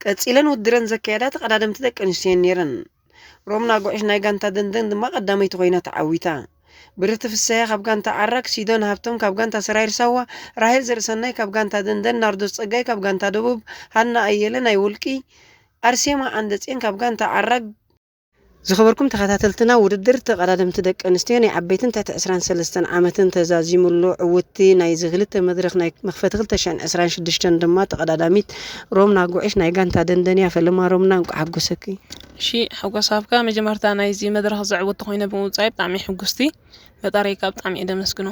ቀጺለን ውድድረን ዘካየዳ ተቐዳደምቲ ደቂ ኣንስትዮ እየን ነይረን። ሮምና ጉዕሽ ናይ ጋንታ ደንደን ድማ ቀዳመይቲ ኮይና ተዓዊታ። ብርክቲ ፍስሃየ ካብ ጋንታ ዓራግ፣ ሲዶን ሃብቶም ካብ ጋንታ ሰራይር ሳዋ፣ ራሄል ዘርእሰናይ ካብ ጋንታ ደንደን፣ ናርዶስ ጸጋይ ካብ ጋንታ ደቡብ፣ ሃና ኣየለ ናይ ውልቂ፣ ኣርሴማ ዓንደጽዮን ካብ ጋንታ ዓራግ። ዝኸበርኩም ተኸታተልትና፣ ውድድር ተቐዳደምቲ ደቂ ኣንስትዮ ናይ ዓበይትን ትሕቲ ዕስራን ሰለስተን ዓመትን ተዛዚሙሉ። ዕውትቲ ናይዚ ክልተ መድረኽ ናይ መኽፈቲ ክልተ ሽሕን ዕስራን ሽዱሽተን ድማ ተቐዳዳሚት ሮምና ጉዕሽ ናይ ጋንታ ደንደን እያ። ፈለማ ሮምና፣ እንቋዕ ሓጎሰኪ። እሺ፣ ሓጎስ ሃብካ። መጀመርታ ናይዚ መድረኽ ዘዕወትቲ ኮይነ ብምውጻይ ብጣዕሚ ሕጉስቲ። ፈጣሪካ ብጣዕሚ እየ ደመስግኖ።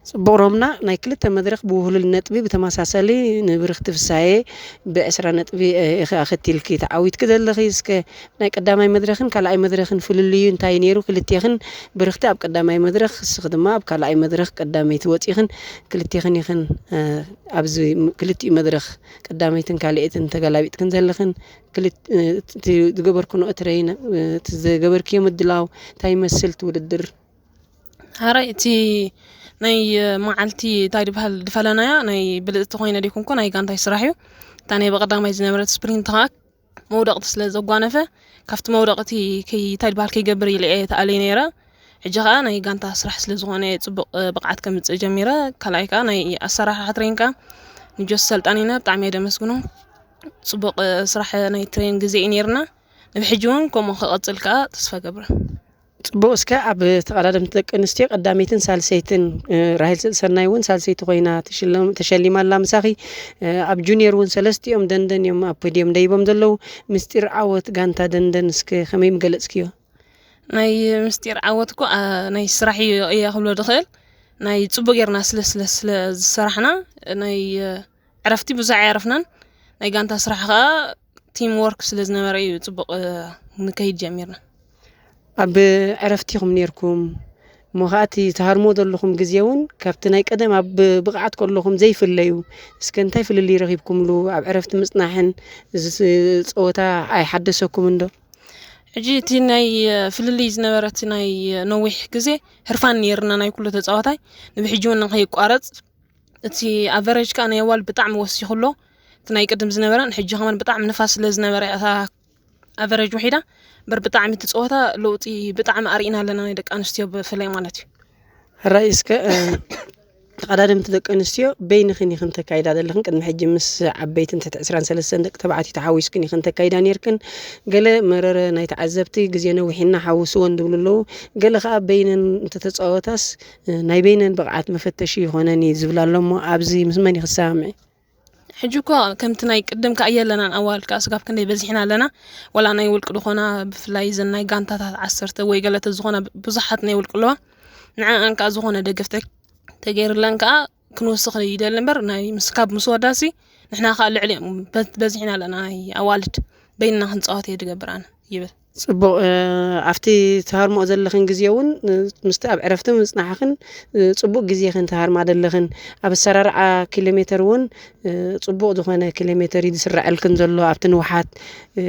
ጽቡቕ ሮምና፣ ናይ ክልተ መድረኽ ብውህሉል ነጥቢ ብተመሳሳሊ ንብርኽቲ ፍሳዬ ብዕስራ ነጥቢ፣ እ፣ ኢኺ ኣኸቲልኪ ተዓዊትኪ ዘለኺ። እስከ ናይ ቀዳማይ መድረኽን ካልኣይ መድረኽን ፍልልዩ እንታይ ነይሩ? ክልቴኽን ብርኽቲ ኣብ ቀዳማይ መድረኽ፣ እስኺ ድማ ኣብ ካልኣይ መድረኽ ቀዳመይቲ ወጺኽን፣ ክልቴኽን ኢኽን፣ እ፣ ኣብዚ ም-፣ ክልቲኡ መድረኽ ቀዳመይትን ካልኣይትን ተገላቢጥክን ዘለኽን። ክልት-፣ እ፣ እቲ ዝገበርክንኦ ትረይን፣ እ፣ እቲ ዝገበርክዮ ምድላው እንታይ ይመስል እቲ ውድድር? ሓራይ እቲ ናይ መዓልቲ እንታይ ድበሃል ድፈለናያ ናይ ብልጽቲ ኮይነ ደይኮንኩ ናይ ጋንታይ ስራሕ እዩ። እታ ናይ ብቐዳማይ ዝነበረት ስፕሪንት ኸኣ መውደቕቲ ስለ ዘጓነፈ ካብቲ መውደቕቲ ከይ-፣ እንታይ ድበሃል ከይገብር ኢለ እየ ተኣልየ ነይረ። ሕጂ ኸኣ ናይ ጋንታ ስራሕ ስለ ዝኾነ ጽቡቕ፣ እ፣ ብቕዓት ከምጽእ ጀሚረ። ካልኣይ ከኣ ናይ ኣሰራርሓ ትሬን ከኣ ንጆስ ሰልጣኒና ብጣዕሚ እየ ደመስግኖ። ጽቡቕ፣ እ፣ ስራሕ ናይ ትሬን ግዜ እዩ ነይርና። ንብሕጂ እውን ከምኡ ክቐጽል ከኣ ተስፋ ገብረ። ጽቡቕ፣ እስከ ኣብ ተቐዳደምቲ ደቂ ኣንስትዮ ቀዳመይትን ሳልሰይትን፣ እ፣ ራሄል ሰናይ እውን ሳልሰይቲ ኮይና ትሽለም-፣ ተሸሊማ ኣላ ምሳኺ። እ፣ ኣብ ጁኒየር እውን ሰለስቲኦም ደንደን እዮም ኣብ ፖድዮም ደይቦም ዘለዉ። ምስጢር ዓወት ጋንታ ደንደን እስከ ከመይ ምገለጽክዮ? ናይ ምስጢር ዓወት እኮ፣ ኣ፣ ናይ ስራሕ እዩ፣ እየ ክብሎ ድኽእል። ናይ ጽቡቕ ጌርና ስለ፣ ስለ፣ ስለ ዝሰራሕና፣ ናይ፣ እ፣ ዕረፍቲ ብዙሕ ኣየዕረፍናን። ናይ ጋንታ ስራሕ ኸኣ ቲም ወርክ ስለ ዝነበረ እዩ ጽቡቕ፣ እ፣ ንከይድ ጀሚርና። ኣብ ዕረፍቲ ኢኹም ኔርኩም፣ እሞ ኸኣ እቲ ትሃርሞ ዘለኹም ግዜ እውን ካብቲ ናይ ቀደም ኣብ ብቕዓት ከለኹም ዘይፍለዩ። እስከ እንታይ ፍልልይ ረኺብኩምሉ? ኣብ ዕረፍቲ ምጽናሕን እዚ ስ-፣ ጸወታ ኣይሓደሰኩምን ዶ? ሕጂ እቲ ናይ፣ እ፣ ፍልልይ ዝነበረ እቲ ናይ፣ እ፣ ነዊሕ ግዜ ህርፋን ኔርና ናይ ኩሉ ተጻዋታይ ንብሕጂ እውን ንኸይቋረጽ። እቲ ኣቨሬጅ ከኣ ናይ ኣዋልድ ብጣዕሚ ወሲኹ ኣሎ። እቲ ናይ ቅድም ዝነበረን ሕጂ ከማን ብጣዕሚ ንፋስ ስለ ዝነበረ እያ እታ ኣቨሬጅ ውሒዳ። እምበር ብጣዕሚ እቲ ጸወታ ለውጢ ብጣዕሚ ኣርኢና ኣለና፣ ናይ ደቂ ኣንስትዮ ብፍላይ ማለት እዩ። ሕራይ እስከ፣ እ፣ ተቐዳደምቲ ደቂ ኣንስትዮ በይንኽን ኢኽን ተካይዳ ዘለኽን፣ ቅድሚ ሕጂ ምስ ዓበይትን ትሕቲ ዕስራን ሰለስተን ደቂ ተባዕትዮ ተሓዊስክን ኢኽን ተካይዳ ኔርክን። ገለ መረረ ናይ ተዓዘብቲ ግዜ ነዊሕ ኢና ሓውስወን ዝብሉ ኣለዉ። ገለ ከኣ በይነን እንተተጻወታስ፣ እ፣ ናይ በይነን ብቕዓት መፈተሺ ይኾነን እዩ ዝብል ኣሎ። እሞ ኣብዚ ምስ መን ኢኺ ትሰማምዒ? ሕጂ እኮ ከምቲ ናይ ቅድም ከኣ የለናን፣ ኣዋልድ ከኣ ስጋብ ክንደይ በዚሕና ኣለና። ወላ ናይ ውልቂ ዝኾና፣ ብፍላይ እዘን ናይ ጋንታታት ዓሰርተ ወይ ገለ ተዝኾና ብዙሓት ናይ ውልቂ ኣለዋ። ንዐኣን ከኣ ዝኾነ ደገፍ ተ-፣ ተገይርለን ከኣ ክንውስኽ ይደሊ እምበር፣ ናይ ምስ፣ ካብ ምስ ወዳሲ ንሕና ከኣ ልዕሊኦም በ-፣ በዚሕና ኣለና። ናይ ኣዋልድ በይንና ክንጻወት እየ ዝገብር ኣነ ይብል። ጽቡቕ፣ እ፣ ኣብቲ ትሃርምኦ ዘለኽን ግዜ እውን፣ እ፣ ምስቲ ኣብ ዕረፍቲ ምጽናሕኽን፣ እ፣ ጽቡቕ ግዜ ኢኽን ትሃርማ ዘለኽን። ኣብ ኣሰራርዓ ኪሎ ሜተር እውን፣ እ፣ ጽቡቕ ዝኾነ ኪሎ ሜተር እዩ ዝስረዐልክን ዘሎ። ኣብቲ ንውሓት፣ እ፣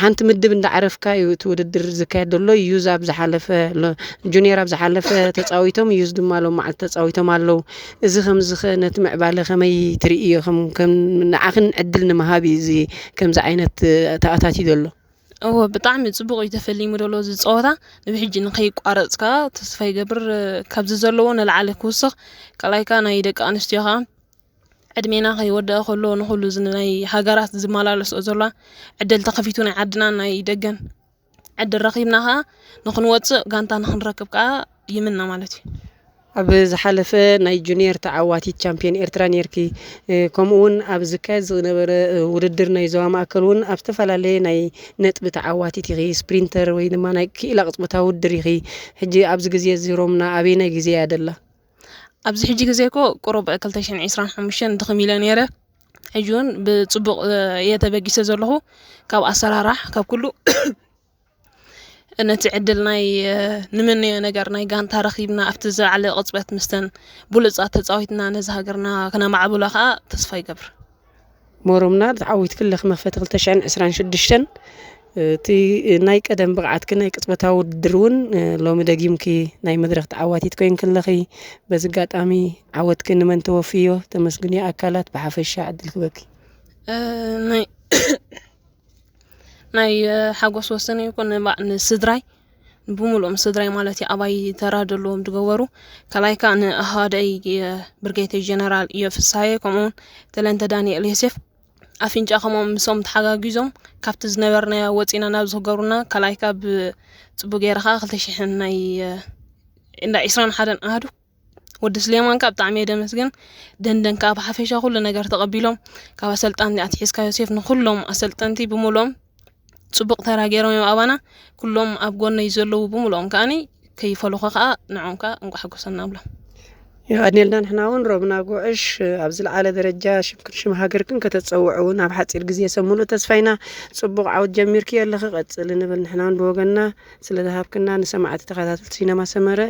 ሓንቲ ምድብ እንዳዕረፍካ እዩ እቲ ውድድር ዝካየድ ዘሎ። ዩዝ ኣብ ዝሓለፈ፣ ሎ-፣ ጁኒየር ኣብ ዝሓለፈ ተጻዊቶም፣ ዩዝ ድማ ሎም መዓልቲ ተጻዊቶም ኣለዉ። እዚ ከምዚ ኸ ነቲ ምዕባለ ከመይ ትርእዮ? ከም፣ ከም ንዓኽን ዕድል ንምሃብ እዩ እዚ ከምዚ ዓይነት፣ እ፣ ተኣታትዩ ዘሎ። እወ፣ ብጣዕሚ ጽቡቕ እዩ ተፈሊሙ ዘሎ እዚ ጸወታ። ንብሕጂ ንኸይቋረጽ ከኣ ተስፋ ይገብር፣ ካብዚ ዘለዎ ንላዕሊ ክውስኽ። ካልኣይ ከኣ ናይ ደቂ ኣንስትዮ ከኣ ዕድሜና ከይወደአ ከሎ ንኹሉ እዚ ናይ ሃገራት ዝመላለስኦ ዘለዋ ዕድል ተኸፊቱ ናይ ዓድናን ናይ ደገን ዕድል ረኺብና ከኣ ንኽንወጽእ ጋንታ ንኽንረክብ ከኣ ይምነ ማለት እዩ። ኣብ ዝሓለፈ ናይ ጁኒየር ተዓዋቲት ቻምፒዮን ኤርትራ ኔርኪ። እ፣ ከምኡ እውን ኣብ ዝካየድ ዝነበረ፣ እ፣ ውድድር ናይ ዞባ ማእከል እውን ኣብ ዝተፈላለየ ናይ ነጥቢ ተዓዋቲት ኢኺ፣ ስፕሪንተር ወይ ድማ ናይ ክኢላ ቅጽበታዊ ውድድር ኢኺ። ሕጂ ኣብዚ ግዜ እዚ ሮምና ኣበየናይ ግዜ እያ ደላ? ኣብዚ ሕጂ ግዜ እኮ ቁሩብ ክልተ ሽሕን ዕስራን ሓሙሽተን ድኽም ኢለ ነይረ። ሕጂ እውን ብጽቡቕ፣ እ፣ እየ ተበጊሰ ዘለኹ። ካብ ኣሰራራሕ፣ ካብ ኩሉ ነቲ ዕድል ናይ፣ እ፣ ንምነዮ ነገር ናይ ጋንታ ረኺብና ኣብቲ ዝለዓለ ቅጽበት ምስተን ብሉጻት ተጻዊትና ነዚ ሃገርና ክነማዕብሎ ከኣ ተስፋ ይገብር። ሞሮምና ተዓዊትኪ ኣለኺ መኽፈቲ ክልተ ሽሕን ዕስራን ሽዱሽተን። እቲ ናይ ቀደም ብቕዓትኪ ናይ ቅጽበታዊ ውድድር እውን ሎሚ ደጊምኪ ናይ መድረኽ ተዓዋቲት ኮይንኪ ኣለኺ። በዚ ኣጋጣሚ ዓወትኪ ንመን ተወፍዮ? ተመስግንዮ ኣካላት ብሓፈሻ ዕድል ክበኪ። ናይ ናይ ሓጎስ ወሰነ ይኮን ንስድራይ፣ ብሙሉኦም ስድራይ ማለት እዩ። ኣባይ ተራ ዘለዎም ዝገበሩ፣ ካልኣይ ከዓ ንኣሃደይ ብርጌተ ጀነራል እዮ ፍሳየ፣ ከምኡውን ተለንተ ዳንኤል ዮሴፍ ኣፍንጫ ከምኦም ምሶም ተሓጋጊዞም ካብቲ ዝነበርናዮ ወፂና ናብ ዝገሩና፣ ካልኣይ ከዓ ብፅቡቅ ገይረ ከዓ ክልተ ሽሕን ናይ እንዳ ዒስራን ሓደን ኣሃዱ ወዲ ስሌማን ከዓ ብጣዕሚ እየ ደመስግን። ደንደን ከዓ ብሓፈሻ ኩሉ ነገር ተቐቢሎም ካብ ኣሰልጣንቲ ኣትሒዝካ ዮሴፍ ንኩሎም ኣሰልጠንቲ ብምሎም ፅቡቅ ተራ ገይሮም እዮም ኣባና። ኩሎም ኣብ ጎነይ ዘለዉ ብምሎም ከዓኒ ከይፈለኹ ከዓ ንዖም ከዓ እንቋ ሓጎሰና ብሎም። የቐድኔልና። ንሕና እውን ሮብና ጉዕሽ ኣብ ዝለዓለ ደረጃ ሽምክን ሽም ሃገርክን ከተፀውዑ እውን ኣብ ሓፂር ግዜ ሰሙሉ ተስፋይና። ፅቡቅ ዓወት ጀሚርኪ ኣለኺ፣ ቀፅሊ ንብል። ንሕና እውን ብወገንና ስለ ዝሃብክና ንሰማዕቲ ተኸታተልቲ ሲነማ ሰመረ